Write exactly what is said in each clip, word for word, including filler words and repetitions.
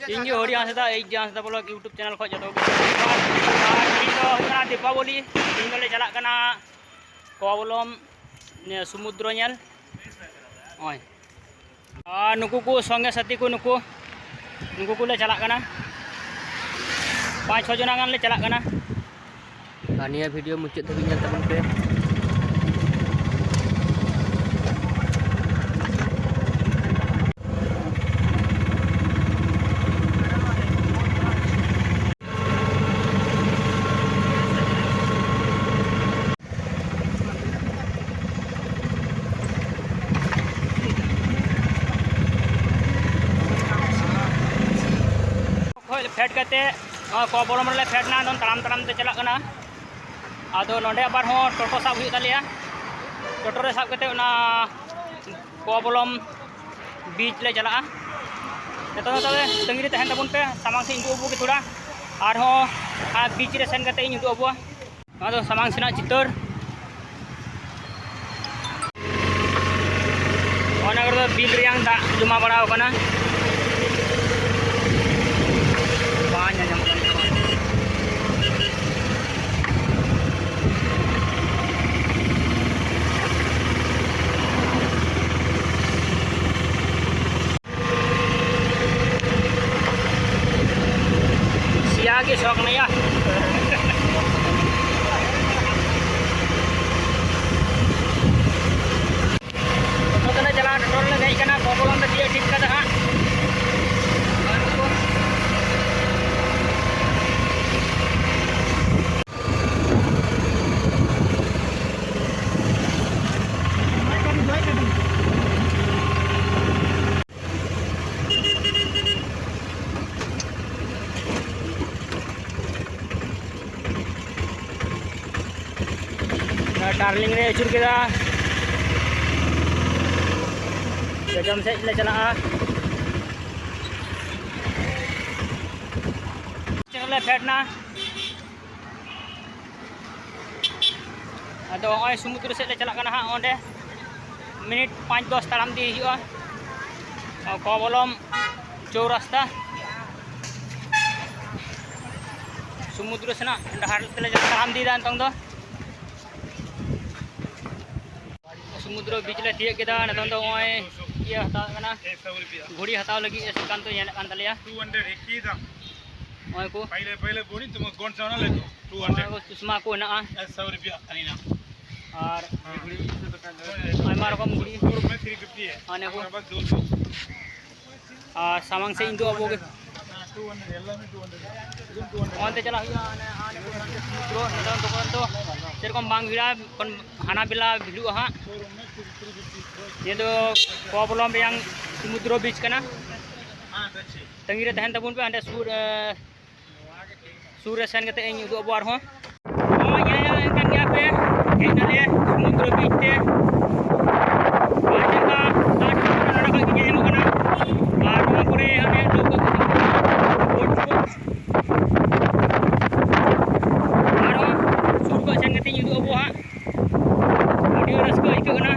ᱤᱧ ᱜᱮ ᱦᱚᱨᱤ ᱦᱟᱸᱥᱫᱟ, ᱮᱭᱤᱪ ᱡᱮ ᱦᱟᱸᱥᱫᱟ ᱵᱞᱚᱜ YouTube ᱪᱮᱱᱮᱞ ᱠᱷᱚᱱ ᱡᱚᱛᱚ ᱠᱚᱜᱮ᱾ ᱟᱨ ᱛᱮᱦᱮᱧ ᱫᱚ ᱦᱩᱭᱩᱜ ᱠᱟᱱᱟ ᱫᱤᱯᱟᱵᱚᱞᱤ᱾ ᱛᱮᱦᱮᱧ ᱫᱚᱞᱮ ᱪᱟᱞᱟᱜ ᱠᱟᱱᱟ ᱠᱚᱣᱟᱵᱚᱞᱚᱢ, ᱱᱤᱭᱟᱹ ᱥᱚᱢᱩᱫᱨᱚ ᱧᱮᱞ᱾ ᱱᱚᱜᱼᱚᱭ᱾ ᱟᱨ ᱱᱩᱠᱩ ᱠᱚ ᱥᱚᱸᱜᱮ ᱥᱟᱛᱷᱤ ᱠᱚ, ᱱᱩᱠᱩ, ᱱᱩᱠᱩ ᱠᱚᱞᱮ ᱪᱟᱞᱟᱜ ᱠᱟᱱᱟ᱾ ᱯᱟᱸᱪ ᱪᱷᱚ ᱡᱚᱱᱟ ᱜᱟᱱ ᱞᱮ ᱪᱟᱞᱟᱜ ᱠᱟᱱᱟ᱾ ᱟᱨ ᱱᱤᱭᱟᱹ ᱵᱷᱤᱰᱤᱭᱳ ᱢᱩᱪᱟᱹᱫ ᱫᱷᱟᱹᱵᱤᱡ ᱧᱮᱞ ᱛᱟᱵᱚᱱ ᱯᱮ᱾ ᱠᱷᱚᱡ ᱯᱷᱮᱰ ᱠᱟᱛᱮ ᱱᱚᱣᱟ ᱠᱚᱵᱚᱨᱚᱢ ᱨᱮᱞᱮ ᱯᱷᱮᱰ ᱮᱱᱟ᱾ ᱮᱠᱫᱚᱢ ᱛᱟᱲᱟᱢ ᱛᱟᱲᱟᱢ ᱛᱮ ᱪᱟᱞᱟᱜ ᱠᱟᱱᱟ᱾ ᱟᱫᱚ ᱱᱚᱰᱮ ᱟᱵᱟᱨ ᱦᱚᱸ ᱴᱳᱴᱳ ᱥᱟᱵ ᱦᱩᱭᱩᱜ ᱛᱟᱞᱮᱭᱟ᱾ ᱴᱳᱴᱳ ᱨᱮ ᱥᱟᱵ ᱠᱟᱛᱮ ᱚᱱᱟ ᱠᱚᱵᱚᱞᱚᱢ ᱵᱤᱪ ᱞᱮ ᱪᱟᱞᱟᱜᱼᱟ᱾ ᱱᱤᱛᱚᱜ ᱫᱚ ᱛᱚᱵᱮ ᱛᱟᱺᱜᱤ ᱨᱮ ᱛᱟᱦᱮᱱ ᱛᱟᱵᱚᱱ ᱯᱮ, ᱥᱟᱢᱟᱝ ᱥᱮᱫ ᱤᱧ ᱩᱫᱩᱜ ᱟᱵᱚ ᱜᱮ ᱛᱷᱚᱲᱟ, ᱟᱨᱦᱚᱸ ᱟᱨ ᱵᱤᱪ ᱨᱮ ᱥᱮᱱ ᱠᱟᱛᱮ ᱤᱧ ᱩᱫᱩᱜ ᱟᱵᱚᱣᱟ᱾ ᱱᱚᱣᱟ ᱫᱚ ᱥᱟᱢᱟᱝ ᱥᱮᱱᱟᱜ ᱪᱤᱛᱟᱹᱨ᱾ ᱚᱱᱟ ᱠᱚᱨᱮ ᱫᱚ ᱵᱤᱞ ᱨᱮᱭᱟᱝ ᱫᱟᱜ ᱡᱚᱢᱟ ᱵᱟᱲᱟ ᱟᱠᱟᱱᱟ, ᱵᱟᱝ ᱧᱮᱞ ᱧᱟᱢᱚᱜ ᱠᱟᱱᱟ᱾ ᱥᱮᱭᱟ ᱜᱮ ᱥᱚ ᱠᱟᱱᱟ ᱭᱟ᱾ ᱴᱳᱴᱳ ᱛᱮᱞᱮ ᱪᱟᱞᱟᱜᱼᱟ, ᱴᱳᱴᱳ ᱨᱮᱞᱮ ᱫᱮᱡ ᱠᱟᱱᱟ, ᱠᱚᱵᱚᱞᱚᱢ ᱞᱮ ᱛᱤᱭᱳᱜ ᱴᱷᱤᱠ ᱠᱟᱫᱟ ᱦᱟᱸᱜ᱾ ᱴᱟᱨᱱᱤᱝ ᱞᱮ ᱟᱹᱪᱩᱨ ᱠᱮᱫᱟ, ᱡᱚᱡᱚᱢ ᱥᱮᱫ ᱞᱮ ᱪᱟᱞᱟᱜᱼᱟ᱾ ᱪᱮᱫ ᱞᱮ ᱯᱷᱮᱰ ᱮᱱᱟ᱾ ᱟᱫᱚ ᱱᱚᱜᱼᱚᱭ ᱥᱚᱢᱩᱫᱨᱚ ᱥᱮᱫ ᱞᱮ ᱪᱟᱞᱟᱜ ᱠᱟᱱᱟ ᱦᱟᱸᱜ᱾ ᱚᱸᱰᱮ ᱢᱤᱱᱤᱴ ᱯᱟᱸᱪ ᱫᱚᱥ ᱛᱟᱲᱟᱢ ᱤᱫᱤ ᱦᱩᱭᱩᱜᱼᱟ᱾ ᱠᱚᱵᱚᱞᱚᱢ ᱪᱳᱣᱨᱟᱥᱛᱟ᱾ ᱥᱩᱢᱩᱫᱨᱚ ᱥᱮᱱᱟᱜ ᱰᱟᱦᱟᱨ ᱛᱮᱞᱮ ᱛᱟᱲᱟᱢ ᱤᱫᱤᱭᱮᱫᱟ ᱱᱤᱛᱚᱝ ᱫᱚ᱾ ᱥᱩᱢᱩᱫᱨᱚ ᱵᱤᱪ ᱞᱮ ᱛᱤᱭᱳᱜ ᱠᱮᱫᱟ᱾ ᱱᱤᱛᱚᱝ ᱫᱚ ᱱᱚᱜᱼᱚᱭ ᱤᱭᱟᱹ ᱦᱟᱛᱟᱣ ᱠᱟᱱᱟ, ᱜᱷᱩᱲᱤ ᱦᱟᱛᱟᱣ ᱞᱟᱹᱜᱤᱫ ᱥᱨᱤᱠᱟᱱᱛ ᱧᱮᱞᱮᱫ ᱠᱟᱱ ᱛᱟᱞᱮᱭᱟ᱾ टू हंड्रेड एक ही दाम। ᱱᱚᱜᱼᱚᱭ ᱠᱚ, पहले पहले बोली तुम कौन सा वाला ले दो। Two hundred. ᱱᱚᱜᱼᱚᱭ ᱠᱚ ᱪᱚᱥᱢᱟ ᱠᱚ ᱦᱮᱱᱟᱜᱼᱟ। ऐसा रुपया अरे ना। ᱟᱨ ᱟᱭᱢᱟ ᱨᱚᱠᱚᱢ ᱜᱷᱩᱲᱤ। ᱦᱟᱱᱮ ᱠᱚ। ᱟᱨ ᱥᱟᱢᱟᱝ ᱥᱮᱫ ᱤᱧ ᱫᱩ ᱟᱵᱚ ᱜᱮ। ᱚᱱᱛᱮ ᱪᱟᱞᱟᱜ ᱦᱩᱭᱩᱜᱼᱟ, ᱚᱱᱮ, ᱚᱱᱮ ᱠᱚ ᱥᱩᱨ ᱨᱮ, ᱱᱤᱛᱚᱝ ᱫᱚ ᱥᱮᱨᱚᱠᱚᱢ ᱵᱟᱝ ᱵᱷᱤᱲᱟ, ᱠᱷᱚᱱ ᱦᱟᱱᱟ ᱵᱮᱞᱟ ᱵᱷᱤᱲᱚᱜᱼᱟ ᱦᱟᱸᱜ᱾ ᱱᱤᱭᱟᱹ ᱫᱚ ᱠᱚᱵᱚᱞᱚᱢ ᱨᱮᱭᱟᱝ ᱥᱩᱢᱩᱫᱨᱚ ᱵᱤᱪ ᱠᱟᱱᱟ᱾ ᱛᱟᱺᱜᱤ ᱨᱮ ᱛᱟᱦᱮᱱ ᱛᱟᱵᱚᱱ ᱯᱮ, ᱦᱟᱸᱰᱮ ᱥᱩᱨ, ᱮ, ᱥᱩᱨ ᱨᱮ ᱥᱮᱱ ᱠᱟᱛᱮ ᱤᱧ ᱩᱫᱩᱜ ᱟᱵᱚ ᱟᱨᱦᱚᱸ᱾ ᱱᱚᱜᱼᱚᱭ ᱧᱮᱞ ᱧᱟᱢᱮᱫ ᱠᱟᱱ ᱜᱮᱭᱟ ᱯᱮ, ᱦᱮᱡ ᱱᱟᱞᱮ ᱥᱩᱢᱩᱫᱨᱚ ᱵᱤᱪ ᱛᱮ᱾ ᱟᱨ ᱪᱮᱫ ᱞᱮᱠᱟ ᱫᱟᱜ ᱱᱚᱰᱮ ᱠᱷᱚᱱ ᱜᱮ ᱧᱮᱞ ᱧᱟᱢᱚᱜ ᱠᱟᱱᱟ᱾ ᱟᱨ ᱱᱚᱣᱟ ᱠᱚᱨᱮ ᱦᱟᱱᱮ ᱞᱟᱹᱣᱠᱟᱹ ᱠᱚ, ᱵᱳᱴ ᱠᱚ᱾ ᱟᱨᱦᱚᱸ ᱥᱩᱨ ᱠᱷᱚᱱ ᱥᱮᱱ ᱠᱟᱛᱮ ᱤᱧ ᱩᱫᱩᱜ ᱟᱵᱚ ᱦᱟᱸᱜ᱾ ᱟᱹᱰᱤ ᱨᱟᱹᱥᱠᱟᱹ ᱟᱹᱭᱠᱟᱹᱜ ᱠᱟᱱᱟ᱾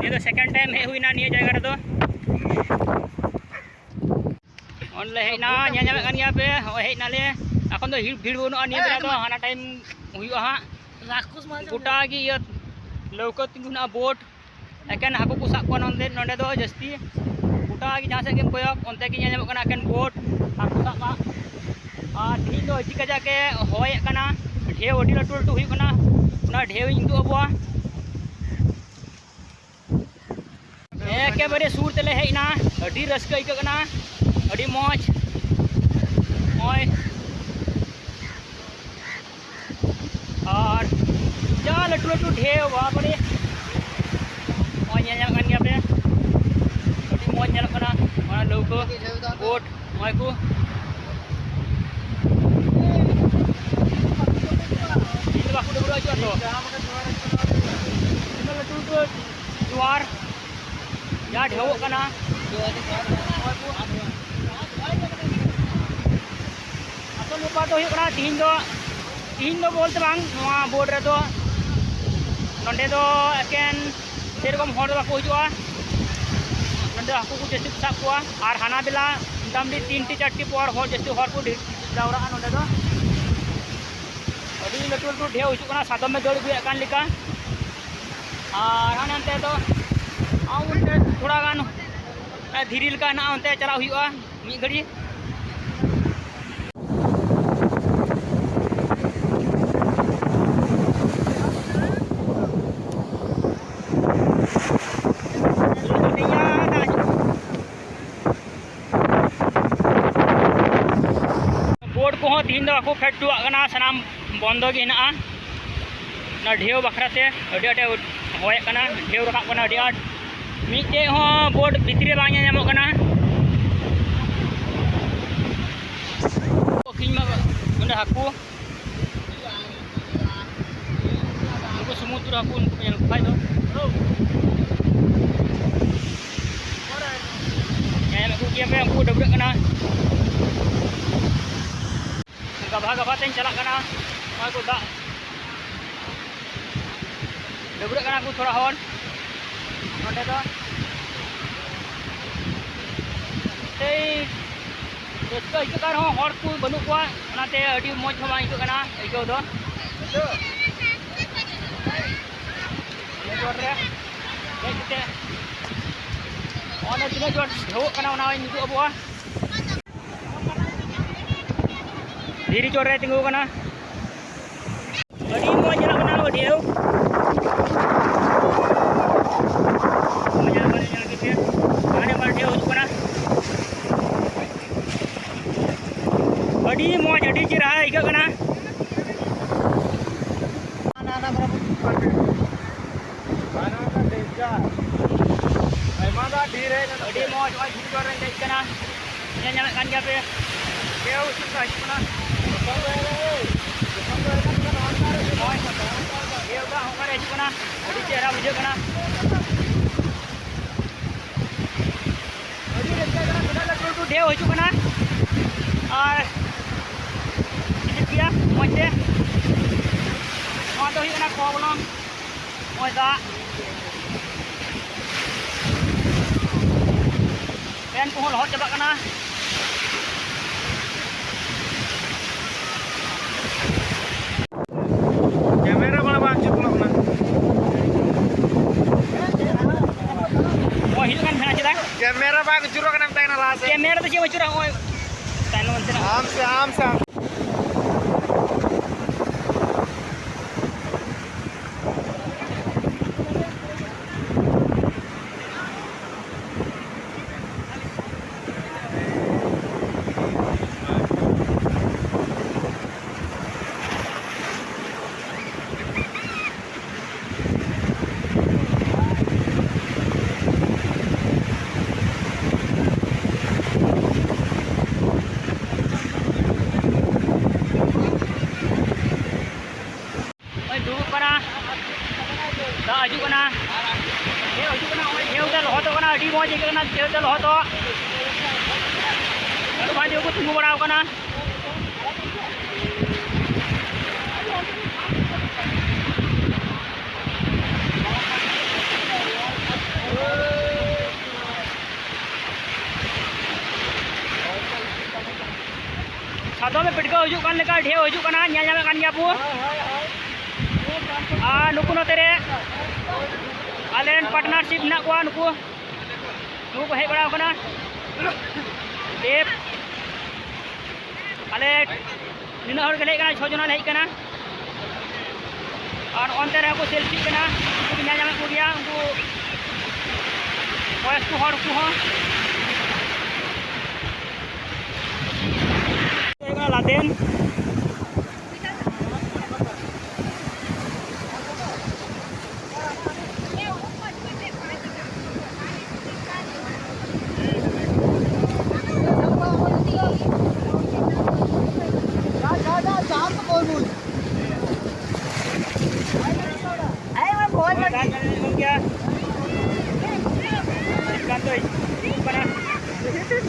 ᱱᱤᱭᱟᱹ ᱫᱚ ᱥᱮᱠᱮᱱᱰ ᱴᱟᱭᱤᱢ ᱦᱮᱡ ᱦᱩᱭᱱᱟ ᱱᱤᱭᱟᱹ ᱡᱟᱭᱜᱟ ᱨᱮᱫᱚ᱾ ᱚᱸᱰᱮ ᱞᱮ ᱦᱮᱡ ᱮᱱᱟ, ᱧᱮᱞ ᱧᱟᱢᱮᱫ ᱠᱟᱱ ᱜᱮᱭᱟ ᱯᱮ, ᱦᱚᱸᱜᱼᱚᱭ ᱦᱮᱡ ᱮᱱᱟᱞᱮ᱾ ᱮᱠᱷᱚᱱ ᱫᱚ ᱦᱤ-, ᱵᱷᱤᱲ ᱵᱟᱹᱱᱩᱜᱼᱟ ᱱᱤᱭᱟᱹ ᱵᱮᱲᱟ ᱫᱚ, ᱦᱟᱱᱟ ᱴᱟᱭᱤᱢ ᱦᱩᱭᱩᱜᱼᱟ ᱦᱟᱸᱜ᱾ ᱜᱚᱴᱟ ᱜᱮ ᱤᱭᱟᱹ ᱞᱟᱹᱣᱠᱟᱹ ᱛᱤᱸᱜᱩ ᱦᱮᱱᱟᱜᱼᱟ, ᱵᱳᱴ, ᱮᱠᱮᱱ ᱦᱟᱹᱠᱩ ᱠᱚ ᱥᱟᱵ ᱠᱚᱣᱟ ᱱᱚᱸᱰᱮ, ᱱᱚᱸᱰᱮ ᱫᱚ ᱡᱟᱹᱥᱛᱤ᱾ ᱜᱚᱴᱟ ᱜᱮ ᱡᱟᱦᱟᱸ ᱥᱮᱫ ᱜᱮᱢ ᱠᱚᱭᱚᱜ, ᱚᱱᱛᱮ ᱜᱮ ᱧᱮᱞ ᱧᱟᱢᱚᱜ ᱠᱟᱱᱟ ᱮᱠᱮᱱ ᱵᱳᱴ, ᱦᱟᱹᱠᱩ ᱥᱟᱵ ᱢᱟ᱾ ᱟᱨ ᱛᱤᱦᱤᱧ ᱫᱚ ᱟᱹᱰᱤ ᱠᱟᱡᱟᱠ ᱮ ᱦᱚᱭᱮᱫ ᱠᱟᱱᱟ, ᱰᱷᱮᱣ ᱟᱹᱰᱤ ᱞᱟᱹᱴᱩ ᱞᱟᱹᱴᱩ ᱦᱩᱭᱩᱜ ᱠᱟᱱᱟ, ᱚᱱᱟ ᱰᱷᱮᱣ ᱤᱧ ᱩᱫᱩᱜ ᱟᱵᱚᱣᱟ᱾ ᱮᱠᱮᱵᱟᱨᱮ ᱥᱩᱨ ᱛᱮᱞᱮ ᱦᱮᱡ ᱮᱱᱟ, ᱟᱹᱰᱤ ᱨᱟᱹᱥᱠᱟᱹ ᱟᱹᱭᱠᱟᱹᱜ ᱠᱟᱱᱟ, ᱟᱹᱰᱤ ᱢᱚᱡᱽ᱾ ᱱᱚᱜᱼᱚᱭ ᱟᱨ ᱡᱟ ᱞᱟᱹᱴᱩ ᱞᱟᱹᱴᱩ ᱰᱷᱮᱣ, ᱵᱟᱵᱟᱨᱮ! ᱱᱚᱜᱼᱚᱭ ᱧᱮᱞ ᱧᱟᱢᱚᱜ ᱠᱟᱱ ᱜᱮᱭᱟ ᱯᱮ, ᱟᱹᱰᱤ ᱢᱚᱡᱽ ᱧᱮᱞᱚᱜ ᱠᱟᱱᱟ ᱚᱱᱟ ᱞᱟᱹᱣᱠᱟᱹ, ᱵᱳᱴ, ᱱᱚᱜᱼᱚᱭ ᱠᱚ᱾ ᱤᱧ ᱫᱚ ᱵᱟᱠᱚ ᱰᱟᱹᱵᱽᱨᱟᱹ ᱦᱚᱪᱚᱜᱼᱟ ᱛᱚ᱾ ᱛᱤᱱᱟᱹᱜ ᱞᱟᱹᱴᱩ ᱞᱟᱹᱴᱩ ᱡᱳᱣᱟᱨ, ᱡᱟ ᱰᱷᱮᱣᱚᱜ ᱠᱟᱱᱟ᱾ ᱟᱥᱚᱞ ᱵᱮᱯᱟᱨ ᱫᱚ ᱦᱩᱭᱩᱜ ᱠᱟᱱᱟ, ᱛᱤᱦᱤᱧ ᱫᱚ, ᱛᱤᱦᱤᱧ ᱫᱚ ᱵᱚᱞᱛᱮ ᱵᱟᱝ, ᱱᱚᱣᱟ ᱵᱳᱴ ᱨᱮᱫᱚ, ᱱᱚᱸᱰᱮ ᱫᱚ ᱮᱠᱮᱱ ᱥᱮᱨᱚᱠᱚᱢ ᱦᱚᱲ ᱫᱚ ᱵᱟᱠᱚ ᱦᱤᱡᱩᱜᱼᱟ᱾ ᱱᱚᱸᱰᱮ ᱦᱟᱹᱠᱩ ᱠᱚ ᱡᱟᱹᱥᱛᱤ ᱠᱚ ᱥᱟᱵ ᱠᱚᱣᱟ᱾ ᱟᱨ ᱦᱟᱱᱟ ᱵᱮᱞᱟ ᱢᱚᱴᱟᱢᱩᱴᱤ ᱛᱤᱱᱴᱮ ᱪᱟᱨᱴᱮ ᱯᱚᱨ ᱦᱚᱲ, ᱡᱟᱹᱥᱛᱤ ᱦᱚᱲ ᱠᱚ ᱰᱷᱮᱨ, ᱡᱟᱣᱨᱟᱜᱼᱟ ᱱᱚᱸᱰᱮ ᱫᱚ᱾ ᱟᱹᱰᱤ ᱞᱟᱹᱴᱩ ᱞᱟᱹᱴᱩ ᱰᱷᱮᱣ ᱦᱤᱡᱩᱜ ᱠᱟᱱᱟ, ᱥᱟᱫᱚᱢ ᱮ ᱫᱟᱹᱲ ᱟᱹᱜᱩᱭᱮᱫ ᱠᱟᱱ ᱞᱮᱠᱟ᱾ ᱟᱨ ᱦᱟᱱᱮ ᱦᱟᱱᱛᱮ ᱫᱚ ᱟᱨ ᱚᱱᱛᱮ ᱛᱷᱚᱲᱟ ᱜᱟᱱ ᱫᱷᱤᱨᱤ ᱞᱮᱠᱟ ᱦᱮᱱᱟᱜᱼᱟ, ᱚᱱᱛᱮ ᱪᱟᱞᱟᱜ ᱦᱩᱭᱩᱜᱼᱟ ᱢᱤᱫ ᱜᱷᱟᱹᱲᱤ᱾ ᱵᱳᱴ ᱠᱚᱦᱚᱸ ᱛᱤᱦᱤᱧ ᱫᱚ ᱵᱟᱠᱚ ᱯᱷᱮᱰ ᱦᱚᱪᱚᱣᱟᱜ ᱠᱟᱱᱟ, ᱥᱟᱱᱟᱢ ᱵᱚᱱᱫᱚ ᱜᱮ ᱦᱮᱱᱟᱜᱼᱟ᱾ ᱚᱱᱟ ᱰᱷᱮᱣ ᱵᱟᱠᱷᱨᱟ ᱛᱮ ᱟᱹᱰᱤ ᱟᱸᱴᱮ ᱦᱚᱭᱮᱫ ᱠᱟᱱᱟ, ᱰᱷᱮᱣ ᱨᱟᱠᱟᱵ ᱠᱟᱱᱟ ᱟᱹᱰᱤ ᱟᱸᱴ᱾ ᱢᱤᱫᱴᱮᱡ ᱦᱚᱸ ᱵᱳᱴ ᱵᱷᱤᱛᱨᱤ ᱨᱮ ᱵᱟᱝ ᱧᱮᱞ ᱧᱟᱢᱚᱜ ᱠᱟᱱᱟ᱾ ᱠᱤᱝᱵᱟ ᱚᱸᱰᱮ ᱦᱟᱹᱠᱩ, ᱩᱱᱠᱩ ᱥᱩᱢᱩᱫᱨᱚ ᱦᱟᱹᱠᱩ, ᱩᱱᱠᱩ ᱯᱮ ᱧᱮᱞ ᱠᱚ ᱠᱷᱟᱡ ᱫᱚ᱾ ᱧᱮᱞ ᱟᱹᱜᱩ ᱠᱮᱭᱟ ᱯᱮ, ᱩᱱᱠᱩ ᱰᱟᱹᱵᱽᱨᱟᱹᱜ ᱠᱟᱱᱟ᱾ ᱜᱟᱵᱷᱟ ᱜᱟᱵᱷᱟ ᱛᱮᱧ ᱪᱟᱞᱟᱜ ᱠᱟᱱᱟ᱾ ᱱᱚᱜᱼᱚᱭ ᱠᱚ ᱫᱟᱜ ᱰᱟᱹᱵᱽᱨᱟᱹᱜ ᱠᱟᱱᱟ ᱠᱚ ᱛᱷᱚᱲᱟ ᱦᱚᱲ ᱱᱚᱸᱰᱮ ᱫᱚ᱾ ᱥᱮᱭ ᱨᱟᱹᱥᱠᱟᱹ ᱟᱹᱭᱠᱟᱹᱜ ᱠᱟᱱ ᱨᱮᱦᱚᱸ ᱦᱚᱲ ᱠᱚ ᱵᱟᱹᱱᱩᱜ ᱠᱚᱣᱟ, ᱚᱱᱟᱛᱮ ᱟᱹᱰᱤ ᱢᱚᱡᱽ ᱦᱚᱸ ᱵᱟᱝ ᱟᱹᱭᱠᱟᱹᱜ ᱠᱟᱱᱟ ᱟᱹᱭᱠᱟᱹᱣ ᱫᱚ᱾ ᱱᱤᱭᱟᱹ ᱪᱚᱴ ᱨᱮ ᱫᱮᱡ ᱠᱟᱛᱮ ᱚᱸᱰᱮ ᱛᱤᱱᱟᱹᱜ ᱡᱳᱨ ᱰᱷᱮᱣᱚᱜ ᱠᱟᱱᱟ, ᱚᱱᱟ ᱦᱚᱸᱧ ᱩᱫᱩᱜ ᱟᱵᱚᱣᱟ᱾ ᱫᱷᱤᱨᱤ ᱪᱚᱴ ᱨᱮ ᱛᱤᱸᱜᱩ ᱠᱟᱱᱟ᱾ ᱟᱹᱰᱤ ᱢᱚᱡᱽ ᱧᱮᱞᱚᱜ ᱠᱟᱱᱟ ᱰᱷᱮᱣ᱾ ᱧᱮᱞ ᱵᱟᱲᱟ ᱧᱮᱞ ᱠᱮᱫ ᱯᱮ᱾ ᱦᱟᱱᱮ ᱵᱟᱨ ᱰᱷᱮᱣ ᱦᱤᱡᱩᱜ ᱠᱟᱱᱟ᱾ ᱟᱹᱰᱤ ᱢᱚᱡᱽ, ᱟᱹᱰᱤ ᱪᱮᱦᱨᱟ ᱟᱹᱭᱠᱟᱹᱜ ᱠᱟᱱᱟ᱾ ᱟᱹᱰᱤ ᱢᱚᱡᱽ, ᱱᱚᱜᱼᱚᱭ ᱫᱷᱤᱨᱤ ᱪᱚᱴ ᱨᱮᱧ ᱫᱮᱡ ᱠᱟᱱᱟ, ᱧᱮᱞ ᱧᱟᱢᱮᱫ ᱠᱟᱱ ᱜᱮᱭᱟ ᱯᱮ᱾ ᱰᱷᱮᱣ ᱦᱤᱡᱩᱜ ᱠᱟᱱᱟ, ᱦᱤᱡᱩᱜ ᱠᱟᱱᱟ᱾ ᱱᱚᱜᱼᱚᱭ ᱰᱷᱮᱣ ᱫᱟᱜ ᱚᱠᱟᱨᱮ ᱦᱤᱡᱩᱜ ᱠᱟᱱᱟ, ᱟᱹᱰᱤ ᱪᱮᱦᱨᱟ ᱵᱩᱡᱷᱟᱹᱜ ᱠᱟᱱᱟ᱾ ᱟᱹᱰᱤ ᱨᱟᱹᱥᱠᱟᱹ ᱠᱟᱱᱟ, ᱛᱤᱱᱟᱹᱜ ᱞᱟᱹᱴᱩ ᱞᱟᱹᱴᱩ ᱰᱷᱮᱣ ᱦᱤᱡᱩᱜ ᱠᱟᱱᱟ᱾ ᱟᱨ ᱦᱤᱡᱩᱜ ᱜᱮᱭᱟ ᱢᱚᱡᱽ ᱛᱮ᱾ ᱱᱚᱣᱟ ᱫᱚ ᱦᱩᱭᱩᱜ ᱠᱟᱱᱟ ᱠᱚᱵᱚᱞᱚᱝ, ᱱᱚᱜᱼᱚᱭ ᱫᱟᱜ, ᱯᱮᱱ ᱠᱚᱦᱚᱸ ᱞᱚᱦᱚᱫ ᱪᱟᱵᱟᱜ ᱠᱟᱱᱟ᱾ ᱱᱚᱜᱼᱚᱭ ᱦᱤᱡᱩᱜ ᱠᱟᱱ ᱛᱟᱦᱮᱱᱟ, ᱪᱮᱫᱟᱜ? ᱠᱮᱢᱮᱨᱟ ᱵᱟᱝ ᱟᱹᱪᱩᱨᱚᱜ ᱠᱟᱱᱟ, ᱢᱮᱛᱟᱭ ᱠᱟᱱᱟ ᱞᱟᱦᱟ ᱥᱮᱫ᱾ ᱠᱮᱢᱮᱨᱟ ᱫᱚ ᱪᱮᱫ ᱮᱢ ᱟᱹᱪᱩᱨᱟ? ᱱᱚᱜᱼᱚᱭ ᱛᱟᱭᱱᱚᱢ ᱚᱱᱛᱮᱱᱟᱜ᱾ ᱟᱢ ᱥᱮ, ᱟᱢ ᱥᱮ, ᱟᱢ᱾ ᱱᱚᱜᱼᱚᱭ ᱫᱩᱲᱩᱵ ᱠᱟᱱᱟ, ᱫᱟᱜ ᱦᱤᱡᱩᱜ ᱠᱟᱱᱟ, ᱰᱷᱮᱣ ᱦᱤᱡᱩᱜ ᱠᱟᱱᱟ, ᱱᱚᱜᱼᱚᱭ ᱰᱷᱮᱣ ᱛᱮ ᱞᱚᱦᱚᱫᱚᱜ ᱠᱟᱱᱟ, ᱟᱹᱰᱤ ᱢᱚᱡᱽ ᱟᱹᱭᱠᱟᱹᱜ ᱠᱟᱱᱟ ᱰᱷᱮᱣ ᱛᱮ ᱞᱚᱦᱚᱫᱚᱜ᱾ ᱞᱟᱹᱴᱩ ᱵᱷᱟᱭ ᱛᱟᱠᱚ ᱠᱚ ᱛᱤᱸᱜᱩ ᱵᱟᱲᱟ ᱟᱠᱟᱱᱟ᱾ ᱥᱟᱫᱚᱢ ᱮ ᱯᱤᱴᱠᱟᱹᱣ ᱦᱤᱡᱩᱜ ᱠᱟᱱ ᱞᱮᱠᱟ ᱰᱷᱮᱣ ᱦᱤᱡᱩᱜ ᱠᱟᱱᱟ, ᱧᱮᱞ ᱧᱟᱢᱮᱫ ᱠᱟᱱ ᱜᱮᱭᱟ ᱵᱚ᱾ ᱟᱨ ᱱᱩᱠᱩ ᱱᱚᱛᱮ ᱨᱮ ᱟᱞᱮ ᱨᱮᱱ partnership ᱢᱮᱱᱟᱜ ᱠᱚᱣᱟ, ᱱᱩᱠᱩ, ᱱᱩᱠᱩ ᱠᱚ ᱦᱮᱡ ᱵᱟᱲᱟ ᱟᱠᱟᱱᱟ᱾ ᱫᱮᱵ, ᱟᱞᱮ ᱱᱤᱱᱟᱹᱜ ᱦᱚᱲ ᱜᱮᱞᱮ ᱦᱮᱡ ᱠᱟᱱᱟ, ᱪᱷᱚ ᱡᱚᱱᱟ ᱞᱮ ᱦᱮᱡ ᱠᱟᱱᱟ᱾ ᱟᱨ ᱚᱱᱛᱮ ᱨᱮᱦᱚᱸ ᱠᱚ selfie ᱠᱟᱱᱟ, ᱩᱱᱠᱩ ᱵᱤᱱ ᱧᱮᱞ ᱧᱟᱢᱮᱫ ᱠᱚᱜᱮᱭᱟ, ᱩᱱᱠᱩ ᱵᱚᱭᱚᱥᱠᱚ ᱦᱚᱲ ᱠᱚᱦᱚᱸ᱾ ᱦᱩᱭᱩᱜ ᱠᱟᱱᱟ ᱞᱟᱫᱮᱱ᱾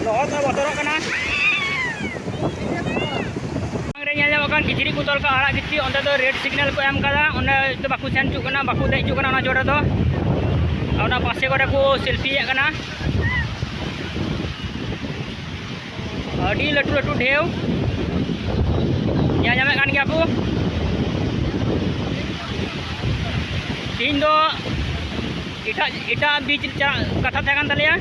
ᱞᱚᱦᱚᱫ ᱫᱚ ᱵᱚᱛᱚᱨᱚᱜ ᱠᱟᱱᱟ᱾ ᱥᱟᱢᱟᱝ ᱨᱮ ᱧᱮᱞ ᱧᱟᱢᱚᱜ ᱠᱟᱱ ᱠᱤᱪᱨᱤᱡ ᱠᱚ ᱛᱚᱞ ᱠᱟᱜᱼᱟ ᱟᱨᱟᱜ ᱠᱤᱪᱨᱤᱡ, ᱚᱸᱰᱮ ᱫᱚ red signal ᱠᱚ ᱮᱢ ᱠᱟᱫᱟ, ᱚᱸᱰᱮ ᱫᱚ ᱵᱟᱠᱚ ᱥᱮᱱ ᱦᱚᱪᱚᱜ ᱠᱟᱱᱟ, ᱵᱟᱠᱚ ᱫᱮᱡ ᱦᱚᱪᱚᱜ ᱠᱟᱱᱟ ᱚᱱᱟ ᱪᱚᱴ ᱨᱮᱫᱚ᱾ ᱟᱨ ᱚᱱᱟ ᱯᱟᱥᱮ ᱠᱚᱨᱮ ᱠᱚ selfie ᱮᱫ ᱠᱟᱱᱟ᱾ ᱟᱹᱰᱤ ᱞᱟᱹᱴᱩ ᱞᱟᱹᱴᱩ ᱰᱷᱮᱣ ᱧᱮᱞ ᱧᱟᱢᱮᱫ ᱠᱟᱱ ᱜᱮᱭᱟ ᱠᱚ᱾ ᱤᱧ ᱫᱚ ᱮᱴᱟᱜ, ᱮᱴᱟᱜ ᱵᱤᱪ ᱪᱟᱞᱟᱜ ᱠᱟᱛᱷᱟ ᱛᱟᱦᱮᱸ ᱠᱟᱱ ᱛᱟᱞᱮᱭᱟ᱾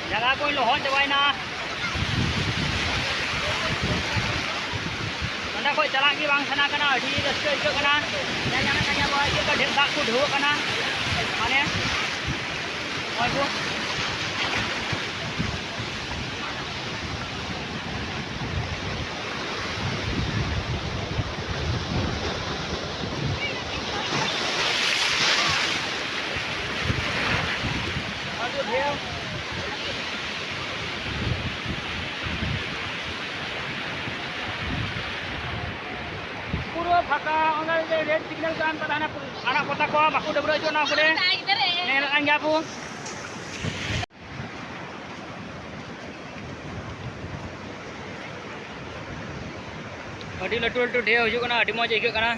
ᱡᱟᱸᱜᱟ ᱠᱚᱧ ᱞᱚᱦᱚᱫ ᱪᱟᱵᱟᱭᱮᱱᱟ᱾ ᱱᱚᱸᱰᱮ ᱠᱷᱚᱡ ᱪᱟᱞᱟᱜ ᱜᱮ ᱵᱟᱝ ᱥᱟᱱᱟ ᱠᱟᱱᱟ, ᱟᱹᱰᱤ ᱨᱟᱹᱥᱠᱟᱹ ᱟᱹᱭᱠᱟᱹᱜ ᱠᱟᱱᱟ᱾ ᱧᱮᱞ ᱧᱟᱢᱮᱫ ᱠᱟᱱ ᱜᱮᱭᱟ ᱵᱚᱱ, ᱪᱮᱫ ᱞᱮᱠᱟ ᱰᱷᱮᱨ ᱫᱟᱜ ᱠᱚ ᱰᱷᱮᱹᱨᱚᱜ ᱠᱟᱱᱟ᱾ ᱢᱟᱱᱮ, ᱱᱚᱜᱼᱚᱭ ᱠᱚ᱾ ᱯᱩᱨᱟᱹ ᱯᱷᱟᱸᱠᱟ, ᱚᱱᱟ ᱨᱮ ᱨᱮᱰ ᱥᱤᱜᱽᱱᱟᱞ ᱠᱟᱱ ᱛᱟᱦᱮᱱᱟ, ᱟᱲᱟᱜ ᱯᱚᱛᱟ ᱠᱚ ᱵᱟᱠᱚ ᱰᱟᱹᱵᱽᱨᱟᱹ ᱦᱚᱪᱚᱜ ᱚᱱᱟ ᱠᱚᱨᱮ᱾ ᱧᱮᱞᱮᱫ ᱠᱟᱱ ᱜᱮᱭᱟ ᱵᱚ᱾ ᱟᱹᱰᱤ ᱞᱟᱹᱴᱩ ᱞᱟᱹᱴᱩ ᱰᱷᱮᱣ ᱦᱤᱡᱩᱜ ᱠᱟᱱᱟ, ᱟᱹᱰᱤ ᱢᱚᱡᱽ ᱟᱹᱭᱠᱟᱹᱜ ᱠᱟᱱᱟ᱾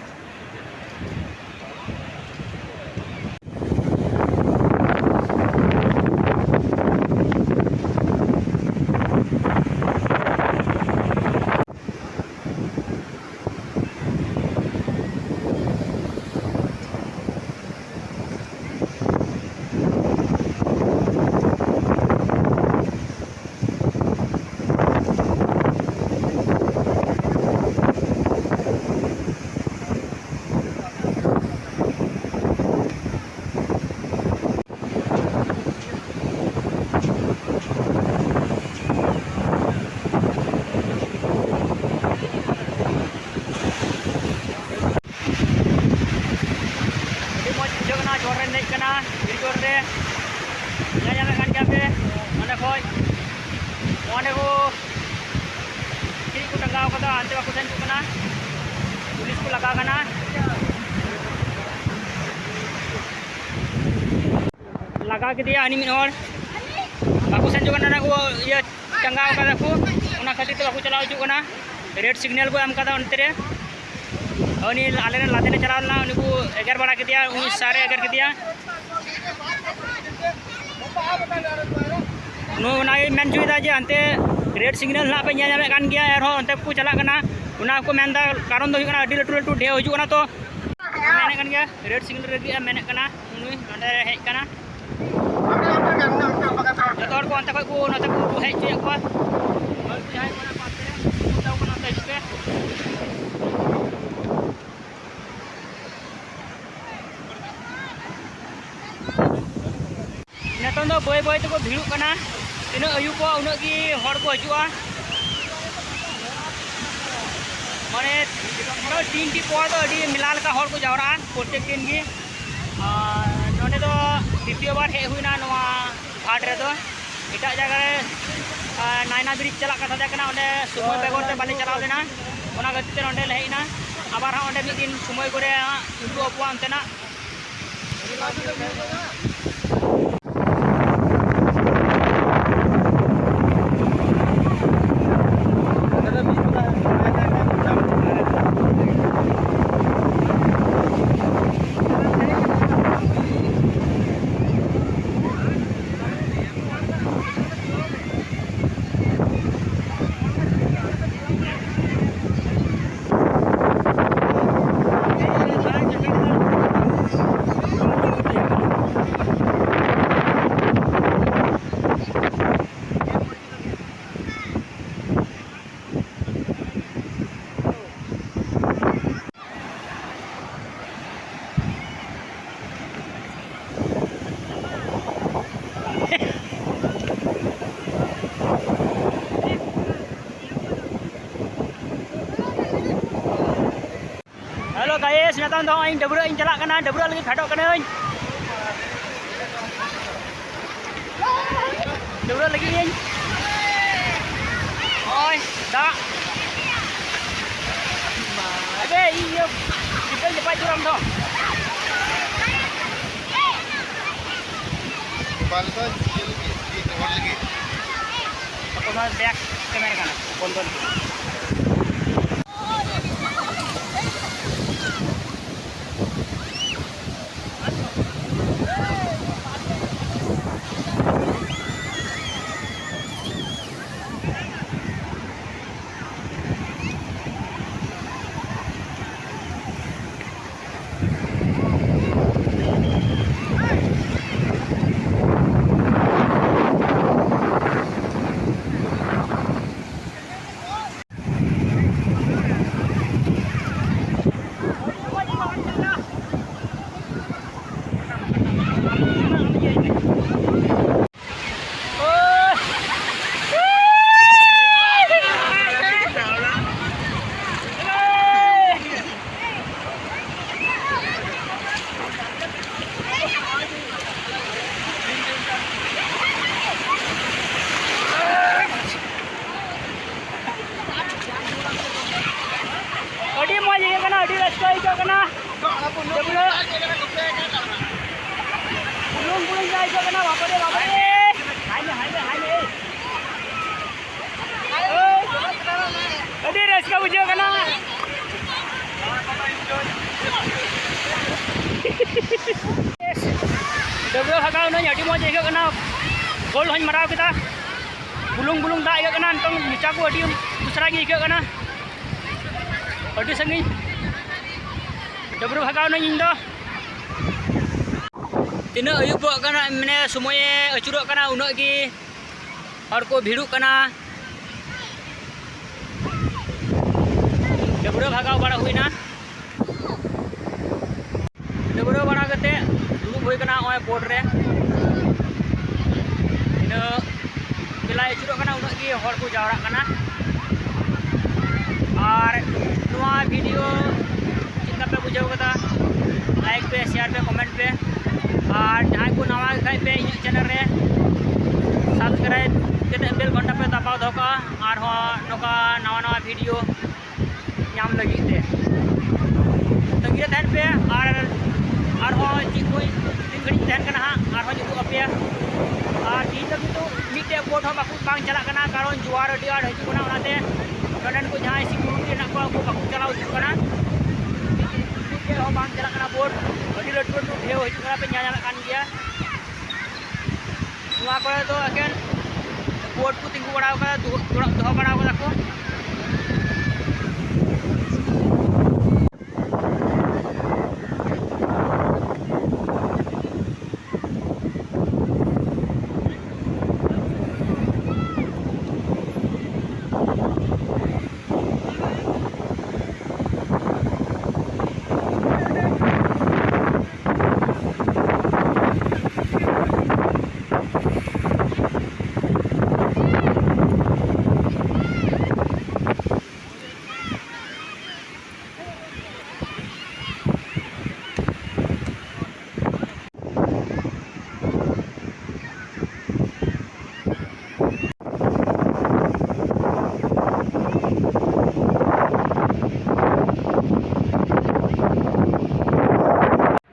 ᱮᱱᱮᱡ ᱠᱟᱱᱟ ᱵᱤᱨᱡᱳᱨ ᱨᱮ, ᱧᱮᱞ ᱧᱟᱢᱮᱫ ᱠᱟᱱ ᱜᱮᱭᱟ ᱯᱮ᱾ ᱚᱸᱰᱮ ᱠᱷᱚᱡ ᱚᱸᱰᱮ ᱠᱚ ᱪᱮᱫ ᱠᱚ ᱴᱟᱸᱜᱟᱣ ᱠᱟᱫᱟ, ᱦᱟᱱᱛᱮ ᱵᱟᱠᱚ ᱥᱮᱱ ᱦᱤᱡᱩᱜ ᱠᱟᱱᱟ, ᱯᱩᱞᱤᱥ ᱠᱚ ᱞᱟᱜᱟ ᱠᱟᱱᱟ᱾ ᱞᱟᱜᱟ ᱠᱮᱫᱮᱭᱟ ᱦᱟᱹᱱᱤ ᱢᱤᱫ ᱦᱚᱲ, ᱵᱟᱠᱚ ᱥᱮᱱ ᱦᱚᱪᱚᱜ ᱠᱟᱱᱟ᱾ ᱚᱱᱟ ᱠᱚ ᱤᱭᱟᱹ ᱴᱟᱸᱜᱟᱣ ᱠᱟᱫᱟ ᱠᱚ, ᱚᱱᱟ ᱠᱷᱟᱹᱛᱤᱨ ᱛᱮ ᱵᱟᱠᱚ ᱪᱟᱞᱟᱣ ᱦᱚᱪᱚᱜ ᱠᱟᱱᱟ᱾ ᱨᱮᱰ ᱥᱤᱜᱽᱱᱮᱞ ᱠᱚ ᱮᱢ ᱠᱟᱫᱟ ᱚᱱᱛᱮ ᱨᱮ᱾ ᱩᱱᱤ ᱟᱞᱮ ᱨᱮᱱ ᱞᱟᱫᱮᱱᱮ ᱪᱟᱞᱟᱣ ᱞᱮᱱᱟ, ᱩᱱᱤ ᱠᱚ ᱮᱜᱮᱨ ᱵᱟᱲᱟ ᱠᱮᱫᱮᱭᱟ, ᱩᱱᱤ ᱥᱟᱨᱮ ᱮᱜᱮᱨ ᱠᱮᱫᱮᱭᱟ᱾ ᱱᱚᱜᱼᱚ ᱚᱱᱟᱜᱮ ᱢᱮᱱ ᱦᱚᱪᱚᱭᱮᱫᱟ ᱡᱮ ᱦᱟᱱᱛᱮ ᱨᱮᱰ ᱥᱤᱜᱽᱱᱮᱞ ᱱᱟᱜ ᱯᱮ ᱧᱮᱞ ᱧᱟᱢᱮᱫ ᱠᱟᱱ ᱜᱮᱭᱟ, ᱮᱱᱨᱮᱦᱚᱸ ᱚᱱᱛᱮ ᱠᱚ ᱪᱟᱞᱟᱜ ᱠᱟᱱᱟ᱾ ᱚᱱᱟ ᱠᱚ ᱢᱮᱱᱫᱟ ᱠᱟᱨᱚᱱ ᱫᱚ ᱦᱩᱭᱩᱜ ᱠᱟᱱᱟ ᱟᱹᱰᱤ ᱞᱟᱹᱴᱩ ᱞᱟᱹᱴᱩ ᱰᱷᱮᱣ ᱦᱤᱡᱩᱜ ᱠᱟᱱᱟ, ᱛᱚ ᱢᱮᱱᱮᱫ ᱠᱟᱱ ᱜᱮᱭᱟ ᱨᱮᱰ ᱥᱤᱜᱽᱱᱮᱞ ᱨᱮᱜᱮ ᱢᱮᱱᱮᱫ ᱠᱟᱱᱟ᱾ ᱱᱩᱭ ᱱᱚᱸᱰᱮ ᱦᱮᱡ ᱠᱟᱱᱟ, ᱡᱚᱛᱚ ᱦᱚᱲ ᱠᱚ ᱚᱱᱛᱮ ᱠᱷᱚᱡ ᱠᱚ ᱱᱚᱛᱮ ᱠᱚ ᱦᱮᱡ ᱦᱚᱪᱚᱭᱮᱫ ᱠᱚᱣᱟ᱾ ᱦᱚᱲ ᱠᱚ ᱡᱟᱦᱟᱸᱭ ᱠᱚ ᱢᱮᱱᱟᱜ ᱠᱚᱣᱟ ᱚᱱᱛᱮ ᱨᱮ, ᱢᱮᱛᱟ ᱠᱚ ᱠᱟᱱᱟ ᱚᱱᱛᱮ ᱦᱤᱡᱩᱜ ᱯᱮ᱾ ᱱᱤᱛᱚᱝ ᱫᱚ ᱵᱟᱹᱭ ᱵᱟᱹᱭ ᱛᱮᱠᱚ ᱵᱷᱤᱲᱚᱜ ᱠᱟᱱᱟ᱾ ᱛᱤᱱᱟᱹᱜ ᱟᱹᱭᱩᱵᱚᱜᱼᱟ, ᱩᱱᱟᱹᱜ ᱜᱮ ᱦᱚᱲ ᱠᱚ ᱦᱤᱡᱩᱜᱼᱟ᱾ ᱢᱟᱱᱮ, ᱛᱤᱱᱴᱤ ᱯᱚᱨ ᱫᱚ ᱟᱹᱰᱤ ᱢᱮᱞᱟ ᱞᱮᱠᱟ ᱦᱚᱲ ᱠᱚ ᱡᱟᱣᱨᱟᱜᱼᱟ ᱯᱨᱚᱛᱮᱠ ᱫᱤᱱ ᱜᱮ᱾ ᱟᱨ ᱱᱚᱸᱰᱮ ᱫᱚ ᱫᱤᱛᱤᱭᱚ ᱵᱟᱨ ᱦᱮᱡ ᱦᱩᱭᱱᱟ ᱱᱚᱣᱟ ᱜᱷᱟᱴ ᱨᱮᱫᱚ᱾ ᱮᱴᱟᱜ ᱡᱟᱭᱜᱟ ᱨᱮ, ᱟᱨ, ᱱᱟᱭᱱᱟ ᱵᱨᱤᱡᱽ ᱪᱟᱞᱟᱜ ᱠᱟᱛᱷᱟ ᱛᱟᱦᱮᱸ ᱠᱟᱱᱟ, ᱚᱸᱰᱮ ᱥᱚᱢᱚᱭ ᱵᱮᱜᱚᱨ ᱛᱮ ᱵᱟᱞᱮ ᱪᱟᱞᱟᱣ ᱞᱮᱱᱟ, ᱚᱱᱟ ᱠᱷᱟᱹᱛᱤᱨ ᱛᱮ ᱱᱚᱸᱰᱮ ᱞᱮ ᱦᱮᱡ ᱮᱱᱟ᱾ ᱟᱵᱟᱨ ᱦᱟᱸᱜ ᱚᱸᱰᱮ ᱢᱤᱫ ᱫᱤᱱ ᱥᱚᱢᱚᱭ ᱠᱚᱨᱮ ᱦᱟᱸᱜ ᱩᱫᱩᱜ ᱟᱠᱚᱣᱟ ᱚᱱᱛᱮᱱᱟᱜ᱾ Hello guys, ᱱᱤᱛᱚᱝ ᱫᱚ ᱤᱧ ᱰᱟᱹᱵᱽᱨᱟᱹᱜ ᱤᱧ ᱪᱟᱞᱟᱜ ᱠᱟᱱᱟ, ᱰᱟᱹᱵᱽᱨᱟᱹᱜ ᱞᱟᱹᱜᱤᱫ ᱯᱷᱮᱰᱚᱜ ᱠᱟᱹᱱᱟᱹᱧ᱾ ᱰᱟᱹᱵᱽᱨᱟᱹᱜ ᱞᱟᱹᱜᱤᱫ ᱤᱧ᱾ ᱱᱚᱜᱼᱚᱭ ᱫᱟᱜ᱾ ᱟᱵᱮ, ᱤᱧ ᱤᱭᱟᱹ ᱪᱤᱛᱟᱹᱨ ᱡᱟᱯᱟᱜ ᱡᱩᱨ ᱟᱢ ᱫᱚ᱾ ᱵᱟᱞ ᱫᱚ ᱤᱭᱟᱹ ᱞᱟᱹᱜᱤᱫ, ᱤᱭᱟᱹ ᱨᱚᱦᱚᱲ ᱞᱟᱹᱜᱤᱫ᱾ ᱟᱠᱚ ᱱᱚᱣᱟ back camera ᱠᱟᱱᱟ, ᱵᱚᱱᱫᱚ ᱞᱟᱹᱜᱤᱫ᱾ ᱟᱹᱰᱤ ᱢᱚᱡᱽ ᱟᱹᱭᱠᱟᱹᱜ ᱠᱟᱱᱟ, ᱟᱹᱰᱤ ᱨᱟᱹᱥᱠᱟᱹ ᱟᱹᱭᱠᱟᱹᱜ ᱠᱟᱱᱟ᱾ ᱰᱟᱹᱵᱽᱨᱟᱹ᱾ ᱵᱩᱞᱩᱝ ᱵᱩᱞᱩᱝ ᱜᱮ ᱟᱹᱭᱠᱟᱹᱜ ᱠᱟᱱᱟ, ᱵᱟᱵᱟᱨᱮ, ᱵᱟᱵᱟᱨᱮ᱾ ᱦᱟᱭ ᱢᱮ, ᱦᱟᱭ ᱢᱮ, ᱦᱟᱭ ᱢᱮ᱾ ᱟᱹᱰᱤ ᱨᱟᱹᱥᱠᱟᱹ ᱵᱩᱡᱷᱟᱹᱜ ᱠᱟᱱᱟ᱾ ᱰᱟᱹᱵᱽᱨᱟᱹ ᱵᱷᱟᱜᱟᱣ ᱱᱟᱹᱧ, ᱟᱹᱰᱤ ᱢᱚᱡᱽ ᱟᱹᱭᱠᱟᱹᱜ ᱠᱟᱱᱟ᱾ ᱵᱚᱞ ᱦᱚᱸᱧ ᱢᱟᱨᱟᱣ ᱠᱮᱫᱟ᱾ ᱵᱩᱞᱩᱝ ᱵᱩᱞᱩᱝ ᱫᱟᱜ ᱟᱹᱭᱠᱟᱹᱜ ᱠᱟᱱᱟ᱾ ᱱᱤᱛᱚᱝ ᱢᱚᱪᱟ ᱠᱚ ᱟᱹᱰᱤ ᱩᱥᱟᱹᱨᱟ ᱜᱮ ᱟᱹᱭᱠᱟᱹᱜ ᱠᱟᱱᱟ᱾ ᱟᱹᱰᱤ ᱥᱟᱺᱜᱤᱧ ᱰᱟᱹᱵᱽᱨᱟᱹ ᱵᱷᱟᱜᱟᱣ ᱱᱟᱹᱧ ᱤᱧ ᱫᱚ᱾ ᱛᱤᱱᱟᱹᱜ ᱟᱹᱭᱩᱵᱚᱜ ᱠᱟᱱᱟ, ᱢᱟᱱᱮ ᱥᱚᱢᱚᱭᱮ ᱟᱹᱪᱩᱨᱚᱜ ᱠᱟᱱᱟ, ᱩᱱᱟᱹᱜ ᱜᱮ ᱦᱚᱲ ᱠᱚ ᱵᱷᱤᱲᱚᱜ ᱠᱟᱱᱟ᱾ ᱰᱟᱹᱵᱽᱨᱟᱹ ᱵᱷᱟᱜᱟᱣ ᱵᱟᱲᱟ ᱦᱩᱭᱱᱟ᱾ ᱰᱟᱹᱵᱽᱨᱟᱹ ᱵᱟᱲᱟ ᱠᱟᱛᱮ ᱫᱩᱲᱩᱵ ᱦᱩᱭ ᱠᱟᱱᱟ ᱱᱚᱜᱼᱚᱭ boat ᱨᱮ᱾ ᱛᱤᱱᱟᱹᱜ ᱵᱮᱞᱟᱭ ᱟᱹᱪᱩᱨᱚᱜ ᱠᱟᱱᱟ, ᱩᱱᱟᱹᱜ ᱜᱮ ᱦᱚᱲ ᱠᱚ ᱡᱟᱣᱨᱟᱜ ᱠᱟᱱᱟ᱾ ᱟᱨ ᱱᱚᱣᱟ video ᱪᱮᱫ ᱞᱮᱠᱟ ᱯᱮ ᱵᱩᱡᱷᱟᱹᱣ ᱠᱟᱫᱟ? Like ᱯᱮ, share ᱯᱮ, comment ᱯᱮ᱾ ᱟᱨ ᱡᱟᱦᱟᱸᱭ ᱠᱚ ᱱᱟᱣᱟ ᱜᱮ ᱠᱷᱟᱡ ᱯᱮ ᱤᱧᱟᱹᱜ ᱪᱮᱱᱮᱞ ᱨᱮ, ᱥᱟᱵᱥᱠᱨᱟᱭᱤᱵ ᱠᱟᱛᱮ ᱵᱮᱞ ᱜᱷᱚᱱᱴᱟ ᱯᱮ ᱫᱟᱵᱟᱣ ᱫᱚᱦᱚ ᱠᱟᱜᱼᱟ, ᱟᱨᱦᱚᱸ ᱱᱚᱝᱠᱟ ᱱᱟᱣᱟ ᱱᱟᱣᱟ ᱵᱷᱤᱰᱤᱭᱳ ᱧᱟᱢ ᱞᱟᱹᱜᱤᱫ ᱛᱮ᱾ ᱛᱟᱺᱜᱤ ᱨᱮ ᱛᱟᱦᱮᱱ ᱯᱮ, ᱟᱨ ᱟᱨᱦᱚᱸ ᱪᱮᱫ ᱠᱚ ᱛᱤᱱ ᱜᱷᱟᱹᱲᱤᱡ ᱛᱟᱦᱮᱱ ᱠᱟᱱᱟ ᱦᱟᱸᱜ, ᱟᱨᱦᱚᱸ ᱡᱩᱛᱩᱜ ᱟᱯᱮᱭᱟ᱾ ᱟᱨ ᱛᱤᱦᱤᱧ ᱫᱚ ᱠᱤᱱᱛᱩ ᱢᱤᱫᱴᱮᱡ ᱵᱳᱴ ᱦᱚᱸ ᱵᱟᱠᱚ, ᱵᱟᱝ ᱪᱟᱞᱟᱜ ᱠᱟᱱᱟ, ᱠᱟᱨᱚᱱ ᱡᱳᱣᱟᱨ ᱟᱹᱰᱤ ᱟᱸᱴ ᱦᱤᱡᱩᱜ ᱠᱟᱱᱟ, ᱚᱱᱟᱛᱮ ᱱᱚᱰᱮᱱ ᱠᱚ ᱡᱟᱦᱟᱸᱭ ᱥᱤᱠᱩᱨᱤᱴᱤ ᱦᱮᱱᱟᱜ ᱠᱚᱣᱟ, ᱩᱱᱠᱩ ᱵᱟᱠᱚ ᱪᱟᱞᱟᱣ ᱦᱚᱪᱚᱜ ᱠᱟᱱᱟ᱾ ᱢᱤᱫᱴᱮᱡ ᱦᱚᱸ ᱵᱟᱝ ᱪᱟᱞᱟᱜ ᱠᱟᱱᱟ ᱵᱳᱴ᱾ ᱟᱹᱰᱤ ᱞᱟᱹᱴᱩ ᱞᱟᱹᱴᱩ ᱰᱷᱮᱣ ᱦᱤᱡᱩᱜ ᱠᱟᱱᱟ, ᱯᱮ ᱧᱮᱞ ᱧᱟᱢᱮᱫ ᱠᱟᱱ ᱜᱮᱭᱟ᱾ ᱱᱚᱣᱟ ᱠᱚᱨᱮ ᱫᱚ ᱮᱠᱮᱱ ᱵᱳᱴ ᱠᱚ ᱛᱤᱸᱜᱩ ᱵᱟᱲᱟ ᱟᱠᱟᱫᱟ, ᱫᱚᱦᱚ, ᱫᱚᱦᱚ ᱵᱟᱲᱟ ᱟᱠᱟᱫᱟ ᱠᱚ᱾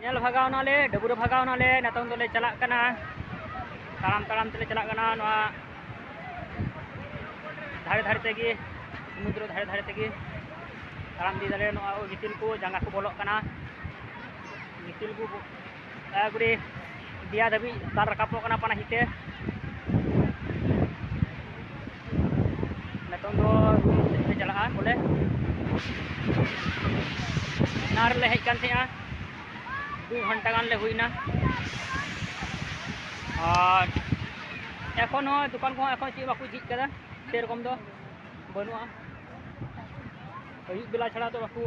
ᱧᱮᱞ ᱵᱷᱟᱜᱟᱣ ᱱᱟᱞᱮ, ᱰᱟᱹᱵᱽᱨᱟᱹ ᱵᱷᱟᱜᱟᱣ ᱱᱟᱞᱮ, ᱱᱤᱛᱚᱝ ᱫᱚᱞᱮ ᱪᱟᱞᱟᱜ ᱠᱟᱱᱟ, ᱛᱟᱲᱟᱢ ᱛᱟᱲᱟᱢ ᱛᱮᱞᱮ ᱪᱟᱞᱟᱜ ᱠᱟᱱᱟ᱾ ᱱᱚᱣᱟ ᱫᱷᱟᱨᱮ ᱫᱷᱟᱨᱮ ᱛᱮᱜᱮ, ᱥᱚᱢᱩᱫᱨᱚ ᱫᱷᱟᱨᱮ ᱫᱷᱟᱨᱮ ᱛᱮᱜᱮ ᱛᱟᱲᱟᱢ ᱤᱫᱤ ᱫᱟᱞᱮ᱾ ᱱᱚᱣᱟ ᱜᱤᱛᱤᱞ ᱠᱚ ᱡᱟᱸᱜᱟ ᱠᱚ ᱵᱚᱞᱚᱜ ᱠᱟᱱᱟ, ᱜᱤᱛᱤᱞ ᱠᱚ ᱮᱠᱵᱟᱨᱮ ᱫᱮᱭᱟ ᱫᱷᱟᱹᱵᱤᱡ ᱫᱟᱞ ᱨᱟᱠᱟᱵᱚᱜ ᱠᱟᱱᱟ ᱯᱟᱱᱟᱦᱤ ᱛᱮ᱾ ᱱᱤᱛᱚᱝ ᱫᱚ ᱨᱩᱢ ᱥᱮᱫ ᱞᱮ ᱪᱟᱞᱟᱜᱼᱟ ᱵᱚᱞᱮ᱾ ᱮᱱᱟᱝ ᱨᱮᱞᱮ ᱦᱮᱡ ᱠᱟᱱ ᱛᱟᱦᱮᱸᱜᱼᱟ, ᱫᱩ ᱜᱷᱚᱱᱴᱟ ᱜᱟᱱ ᱞᱮ ᱦᱩᱭᱱᱟ᱾ ᱟᱨ ᱮᱠᱷᱚᱱ ᱦᱚᱸ ᱫᱚᱠᱟᱱ ᱠᱚᱦᱚᱸ ᱮᱠᱷᱚᱱ ᱪᱮᱫ ᱵᱟᱠᱚ ᱡᱷᱤᱡ ᱠᱟᱫᱟ, ᱥᱮᱨᱚᱠᱚᱢ ᱫᱚ ᱵᱟᱹᱱᱩᱜᱼᱟ᱾ ᱟᱹᱭᱩᱵ ᱵᱮᱞᱟ ᱪᱷᱟᱲᱟ ᱫᱚ ᱵᱟᱠᱚ,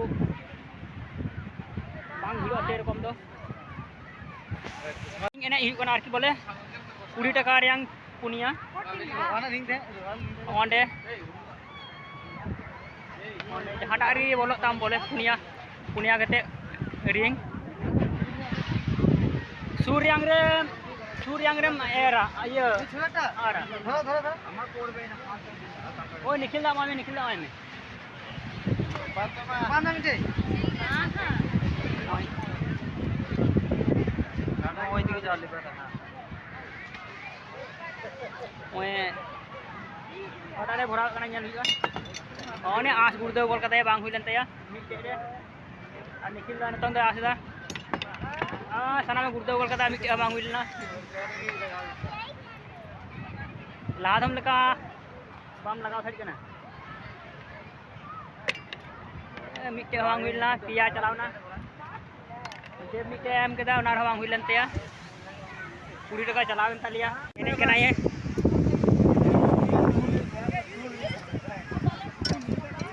ᱵᱟᱝ ᱦᱩᱭᱩᱜᱼᱟ ᱥᱮᱨᱚᱠᱚᱢ ᱫᱚ᱾ ᱮᱱᱮᱡ ᱦᱩᱭᱩᱜ ᱠᱟᱱᱟ ᱟᱨᱠᱤ ᱵᱚᱞᱮ, ᱠᱩᱲᱤ ᱴᱟᱠᱟ ᱨᱮᱭᱟᱝ ᱯᱩᱱᱭᱟ᱾ ᱚᱸᱰᱮ, ᱚᱸᱰᱮ ᱡᱟᱦᱟᱸᱴᱟᱜ ᱨᱮᱜᱮ ᱵᱚᱞᱚᱜ ᱛᱟᱢ ᱵᱚᱞᱮ, ᱯᱩᱱᱭᱟ, ᱯᱩᱱᱭᱟ ᱠᱟᱛᱮ ᱨᱤᱝ᱾ ᱥᱩᱨᱭᱟᱝ ᱨᱮ, ᱥᱩᱨᱭᱟᱝ ᱨᱮᱢ ᱮᱨᱟ, ᱤᱭᱟᱹ, ᱟᱨ ᱫᱷᱚᱨᱚ, ᱫᱷᱚᱨᱚ, ᱫᱷᱚᱨᱚ᱾ ᱳᱭ ᱱᱤᱠᱷᱤᱞ ᱫᱟ ᱮᱢᱟᱭ ᱢᱮ, ᱱᱤᱠᱷᱤᱞ ᱫᱟ ᱮᱢᱟᱭ ᱢᱮ᱾ ᱵᱟᱝ ᱫᱟ ᱢᱤᱫᱴᱮᱡ᱾ ᱱᱚᱜᱼᱚᱭ ᱚᱠᱟᱴᱟᱜ ᱨᱮ ᱵᱷᱚᱨᱟᱣ ᱠᱟᱱᱟ ᱧᱮᱞ ᱦᱩᱭᱩᱜᱼᱟ᱾ ᱚᱱᱮ ᱟᱸᱥ ᱜᱩᱲᱫᱟᱹᱣ ᱜᱚᱞ ᱠᱟᱛᱮ ᱵᱟᱝ ᱦᱩᱭ ᱞᱮᱱ ᱛᱟᱭᱟ ᱢᱤᱫᱴᱮᱡ ᱨᱮ᱾ ᱟᱨ ᱱᱤᱠᱷᱤᱞ ᱫᱚ ᱱᱤᱛᱚᱝ ᱫᱚ ᱟᱸᱥ ᱮᱫᱟ᱾ ᱟᱨ ᱥᱟᱱᱟᱢᱮ ᱜᱩᱲᱫᱟᱹᱣ ᱜᱚᱞ ᱠᱟᱫᱟ, ᱢᱤᱫᱴᱮᱡ ᱦᱚᱸ ᱵᱟᱝ ᱦᱩᱭ ᱞᱮᱱᱟ᱾ ᱞᱟᱦᱟ ᱫᱚᱢ ᱞᱮᱠᱟ ᱵᱟᱢ ᱞᱟᱜᱟᱣ ᱫᱟᱲᱮᱭᱟᱜ ᱠᱟᱱᱟ᱾ ᱢᱤᱫᱴᱮᱡ ᱦᱚᱸ ᱵᱟᱝ ᱦᱩᱭ ᱞᱮᱱᱟ, ᱯᱮᱭᱟ ᱪᱟᱞᱟᱣ ᱮᱱᱟ᱾ ᱡᱮ ᱢᱤᱫᱴᱮᱡ ᱮᱢ ᱠᱮᱫᱟ, ᱚᱱᱟ ᱨᱮᱦᱚᱸ ᱵᱟᱝ ᱦᱩᱭ ᱞᱮᱱ ᱛᱟᱭᱟ᱾ ᱠᱩᱲᱤ ᱴᱟᱠᱟ ᱪᱟᱞᱟᱣ ᱮᱱ ᱛᱟᱞᱮᱭᱟ᱾ ᱮᱱᱮᱡ ᱠᱟᱱᱟᱭ᱾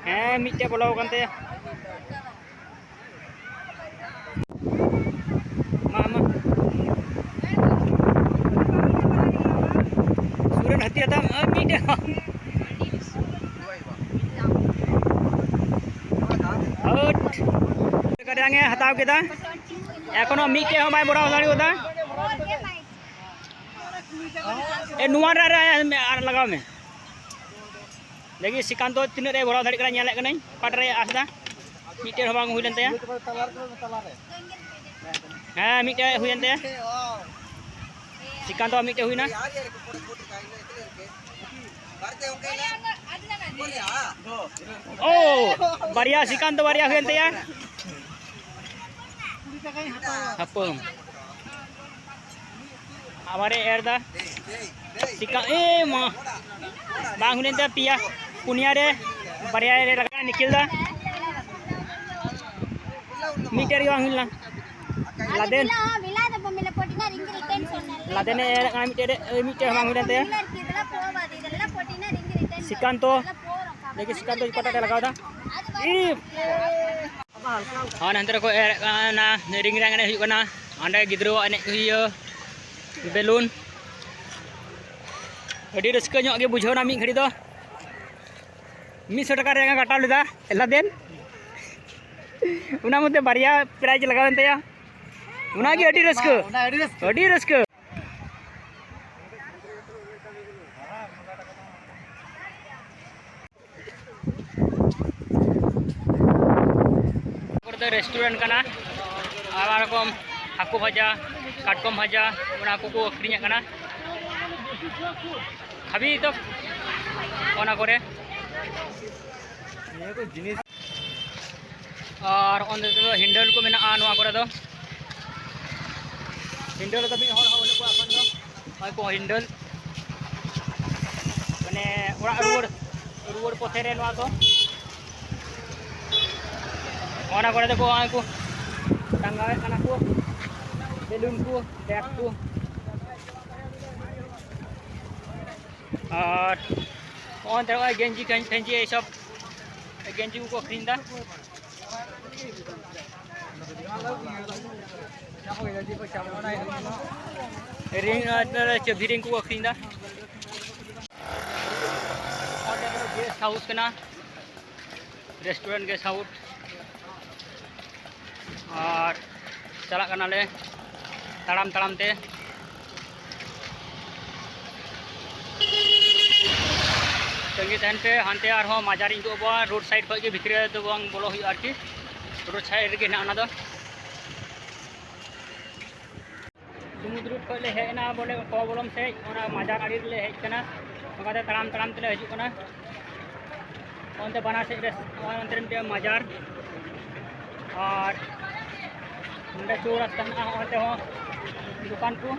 ᱦᱮᱸ, ᱢᱤᱫᱴᱮᱡ ᱵᱚᱞᱚ ᱟᱠᱟᱱ ᱛᱟᱭᱟ᱾ ᱢᱟ, ᱢᱟ᱾ ᱥᱩᱨᱮᱱ ᱦᱟᱹᱛᱤ ᱦᱟᱛᱟᱣ, ᱟᱨ ᱢᱤᱫᱴᱮᱡ᱾ ᱟᱣᱩᱴ᱾ ᱜᱟᱰᱟᱝ ᱮ ᱦᱟᱛᱟᱣ ᱠᱮᱫᱟ᱾ ᱮᱠᱷᱚᱱᱳ ᱢᱤᱫᱴᱮᱡ ᱦᱚᱸ ᱵᱟᱭ ᱵᱚᱲᱟᱣ ᱫᱟᱲᱮᱭᱟᱫᱟ᱾ ᱮ, ᱱᱚᱣᱟ ᱨᱮ, ᱨᱮ, ᱟᱨ ᱞᱟᱜᱟᱣ ᱢᱮ᱾ ᱞᱟᱹᱜᱤᱫ ᱥᱨᱤᱠᱟᱱᱛ ᱫᱚ ᱛᱤᱱᱟᱹᱜ ᱨᱮ ᱵᱷᱚᱨᱟᱣ ᱫᱟᱲᱮᱭᱟᱜ ᱠᱟᱱᱟ, ᱧᱮᱞᱮᱫ ᱠᱟᱹᱱᱟᱹᱧ ᱚᱠᱟᱴᱟᱜ ᱨᱮ ᱟᱥ ᱮᱫᱟ᱾ ᱢᱤᱫᱴᱮᱱ ᱦᱚᱸ ᱵᱟᱝ ᱦᱩᱭ ᱞᱮᱱ ᱛᱟᱭᱟ᱾ ᱦᱮᱸ, ᱢᱤᱫᱴᱮᱱ ᱦᱩᱭᱮᱱ ᱛᱟᱭᱟ᱾ ᱥᱨᱤᱠᱟᱱᱛ ᱟᱜ ᱢᱤᱫᱴᱮᱱ ᱦᱩᱭᱱᱟ᱾ ᱳ, ᱵᱟᱨᱭᱟ, ᱥᱨᱤᱠᱟᱱᱛ ᱵᱟᱨᱭᱟ ᱦᱩᱭᱮᱱ ᱛᱟᱭᱟ᱾ ᱦᱟᱯᱳᱭ᱾ ᱟᱵᱟᱨᱮ ᱮᱨ ᱫᱟ᱾ ᱪᱤᱠᱟ, ᱮ ᱢᱟ᱾ ᱵᱟᱝ ᱦᱩᱭ ᱞᱮᱱ ᱛᱟᱭᱟ, ᱯᱮᱭᱟ᱾ ᱯᱩᱱᱭᱟ ᱨᱮ, ᱵᱟᱨᱭᱟ ᱨᱮ ᱞᱟᱜᱟᱣ ᱱᱤᱠᱷᱤᱞ ᱫᱟ᱾ ᱢᱤᱫᱴᱮᱡ ᱨᱮᱜᱮ ᱵᱟᱝ ᱦᱩᱭ ᱞᱮᱱᱟ᱾ ᱞᱟᱫᱮᱱ᱾ ᱞᱟᱫᱮᱱᱮ ᱮᱨ ᱠᱟᱱᱟ ᱢᱤᱫᱴᱮᱡ ᱨᱮ, ᱢᱤᱫᱴᱮᱡ ᱦᱚᱸ ᱵᱟᱝ ᱦᱩᱭ ᱞᱮᱱ ᱛᱟᱭᱟ᱾ ᱥᱤᱠᱟᱱᱛᱚ᱾ ᱫᱮᱠᱷᱤ ᱥᱤᱠᱟᱱᱛᱚ ᱚᱠᱟᱴᱟᱜ ᱨᱮ ᱞᱟᱜᱟᱣ ᱫᱟ᱾ ᱤᱯ᱾ ᱦᱚᱸ, ᱱᱟᱱᱛᱮ ᱨᱮᱠᱚ ᱮᱱᱮᱡ ᱠᱟᱱᱟ, ᱨᱤᱝ ᱨᱟᱝ ᱮᱱᱮᱡ ᱦᱩᱭᱩᱜ ᱠᱟᱱᱟ᱾ ᱚᱸᱰᱮ ᱜᱤᱫᱽᱨᱟᱹᱣᱟᱜ ᱮᱱᱮᱡ ᱠᱚ ᱦᱩᱭᱩᱜᱼᱟ, ᱵᱮᱞᱩᱱ᱾ ᱟᱹᱰᱤ ᱨᱟᱹᱥᱠᱟᱹ ᱧᱚᱜ ᱜᱮ ᱵᱩᱡᱷᱟᱹᱣ ᱮᱱᱟ ᱢᱤᱫ ᱜᱷᱟᱹᱲᱤ ᱫᱚ᱾ ᱢᱤᱫ ᱥᱚ ᱴᱟᱠᱟ ᱨᱮᱭᱟᱜ ᱮ ᱠᱟᱴᱟᱣ ᱞᱮᱫᱟ ᱞᱟᱫᱮᱱ᱾ ᱚᱱᱟ ᱢᱚᱫᱽᱫᱷᱮ ᱵᱟᱨᱭᱟ prize ᱞᱟᱜᱟᱣᱮᱱ ᱛᱟᱭᱟ᱾ ᱚᱱᱟᱜᱮ ᱟᱹᱰᱤ ᱨᱟᱹᱥᱠᱟᱹ᱾ ᱚᱱᱟ ᱟᱹᱰᱤ ᱨᱟᱹᱥᱠᱟᱹ᱾ ᱟᱹᱰᱤ ᱨᱟᱹᱥᱠᱟᱹ᱾ ᱠᱚᱨᱮ ᱫᱚ ᱨᱮᱥᱴᱩᱨᱮᱱᱴ ᱠᱟᱱᱟ᱾ ᱟᱭᱢᱟ ᱨᱚᱠᱚᱢ ᱦᱟᱹᱠᱩ ᱵᱷᱟᱡᱟ, ᱠᱟᱴᱠᱚᱢ ᱵᱷᱟᱡᱟ, ᱚᱱᱟ ᱠᱚᱠᱚ ᱟᱹᱠᱷᱨᱤᱧᱮᱫ ᱠᱟᱱᱟ᱾ ᱦᱟᱹᱵᱤ ᱛᱚ ᱚᱱᱟ ᱠᱚᱨᱮ᱾ ᱟᱨ ᱚᱸᱰᱮ ᱫᱚ ᱦᱮᱱᱰᱮᱞ ᱠᱚ ᱢᱮᱱᱟᱜᱼᱟ ᱱᱚᱣᱟ ᱠᱚᱨᱮ ᱫᱚ᱾ ᱦᱮᱱᱰᱮᱞ ᱫᱚ ᱢᱤᱫ ᱦᱚᱲ ᱦᱚᱸ ᱵᱟᱹᱱᱩᱜ ᱠᱚᱣᱟ ᱮᱠᱷᱚᱱ ᱫᱚ᱾ ᱱᱚᱜᱼᱚᱭ ᱠᱚ ᱦᱮᱱᱰᱮᱞ, ᱢᱟᱱᱮ ᱚᱲᱟᱜ ᱨᱩᱣᱟᱹᱲ, ᱨᱩᱣᱟᱹᱲ ᱯᱚᱛᱷᱮ ᱨᱮ ᱱᱚᱣᱟ ᱫᱚ ᱚᱱᱟ ᱠᱚᱨᱮ ᱫᱚᱠᱚ ᱱᱚᱜᱼᱚᱭ ᱠᱚ ᱴᱟᱸᱜᱟᱣᱮᱫ ᱠᱟᱱᱟ ᱠᱚ ᱵᱮᱞᱩᱱ ᱠᱚ, ᱵᱮᱜᱽ ᱠᱚ᱾ ᱟᱨ ᱱᱚᱜᱼᱚᱭ ᱱᱚᱜᱼᱚᱭ ᱜᱮᱧᱡᱤ ᱴᱮᱧᱡᱤ ᱴᱮᱧᱡᱤ ᱮᱭ ᱥᱚᱵ ᱜᱮᱧᱡᱤ ᱠᱚᱠᱚ ᱟᱹᱠᱷᱨᱤᱧ ᱮᱫᱟ᱾ ᱨᱤᱝ, ᱟᱨ ᱪᱟᱹᱵᱷᱤ ᱨᱤᱝ ᱠᱚᱠᱚ ᱟᱹᱠᱷᱨᱤᱧ ᱮᱫᱟ᱾ ᱚᱸᱰᱮ ᱫᱚ ᱜᱮᱥᱴ ᱦᱟᱣᱩᱥ ᱠᱟᱱᱟ, ᱨᱮᱥᱴᱩᱨᱮᱱᱴ ᱜᱮᱥᱴ ᱦᱟᱣᱩᱥ᱾ ᱟᱨ ᱪᱟᱞᱟᱜ ᱠᱟᱱᱟᱞᱮ ᱛᱟᱲᱟᱢ ᱛᱟᱲᱟᱢ ᱛᱮ᱾ ᱛᱟᱺᱜᱤ ᱛᱟᱦᱮᱱ ᱯᱮ, ᱦᱟᱱᱛᱮ ᱟᱨᱦᱚᱸ ᱢᱟᱡᱟᱨ ᱤᱧ ᱩᱫᱩᱜ ᱟᱵᱚᱱᱟ᱾ ᱨᱳᱰ ᱥᱟᱭᱤᱰ ᱠᱷᱚᱱ ᱜᱮ ᱵᱷᱤᱛᱨᱤ ᱨᱮᱫᱚ ᱵᱟᱝ ᱵᱚᱞᱚ ᱦᱩᱭᱩᱜᱼᱟ ᱟᱨᱠᱤ, ᱨᱳᱰ ᱥᱟᱭᱤᱰ ᱨᱮᱜᱮ ᱦᱮᱱᱟᱜᱼᱟ ᱚᱱᱟ ᱫᱚ᱾ ᱥᱩᱢᱩᱫᱨᱩ ᱠᱷᱚᱱ ᱞᱮ ᱦᱮᱡ ᱮᱱᱟ ᱵᱚᱞᱮ ᱠᱚᱵᱚᱞᱚᱢ ᱥᱮᱫ, ᱚᱱᱟ ᱢᱟᱡᱟᱨ ᱟᱲᱮ ᱨᱮᱞᱮ ᱦᱮᱡ ᱟᱠᱟᱱᱟ᱾ ᱚᱱᱠᱟᱛᱮ ᱛᱟᱲᱟᱢ ᱛᱟᱲᱟᱢ ᱛᱮᱞᱮ ᱦᱤᱡᱩᱜ ᱠᱟᱱᱟ᱾ ᱚᱱᱛᱮ ᱵᱟᱱᱟᱨ ᱥᱮᱫ ᱨᱮ, ᱚᱱᱛᱮ ᱨᱮ ᱢᱤᱫᱴᱮᱱ ᱢᱟᱡᱟᱨ, ᱟᱨ ᱱᱚᱸᱰᱮ ᱪᱳ ᱨᱟᱥᱛᱟ ᱢᱮᱱᱟᱜᱼᱟ᱾ ᱚᱱᱛᱮ ᱦᱚᱸ ᱫᱚᱠᱟᱱ ᱠᱚ,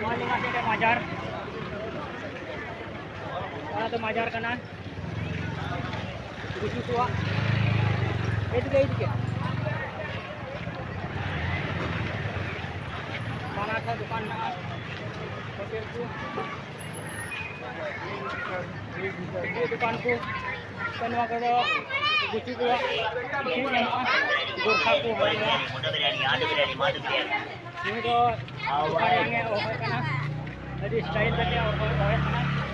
ᱱᱚᱣᱟ ᱫᱚ ᱢᱤᱫᱴᱮᱱ ᱢᱟᱡᱟᱨ, ᱚᱱᱟ ᱫᱚ ᱢᱟᱡᱟᱨ ᱠᱟᱱᱟ᱾ ᱜᱩᱪᱩ ᱠᱚᱣᱟᱜ ᱮᱫᱤᱠᱮ, ᱮᱫᱤᱠᱮ᱾ ᱵᱟᱱᱟᱨ ᱴᱷᱮᱱ ᱫᱚᱠᱟᱱ ᱢᱮᱱᱟᱜᱼᱟ, ᱦᱳᱴᱮᱞ ᱠᱚ, ᱫᱚᱠᱟᱱ ᱠᱚ᱾ ᱛᱚ, ᱱᱚᱣᱟ ᱠᱚᱫᱚ ᱜᱩᱪᱩ ᱠᱚᱣᱟᱜ ᱠᱤᱪᱨᱤᱡ ᱧᱟᱢᱚᱜᱼᱟ, ᱜᱳᱨᱠᱷᱟ ᱠᱚ, ᱦᱟᱱᱟ ᱱᱚᱣᱟ᱾ ᱱᱩᱭ ᱫᱚ ᱚᱠᱟᱨᱮ ᱦᱚᱨᱚᱜ ᱠᱟᱱᱟ, ᱟᱹᱰᱤ ᱥᱴᱟᱭᱤᱞ ᱠᱟᱛᱮ ᱦᱚᱨᱚᱜ ᱠᱟᱱᱟ᱾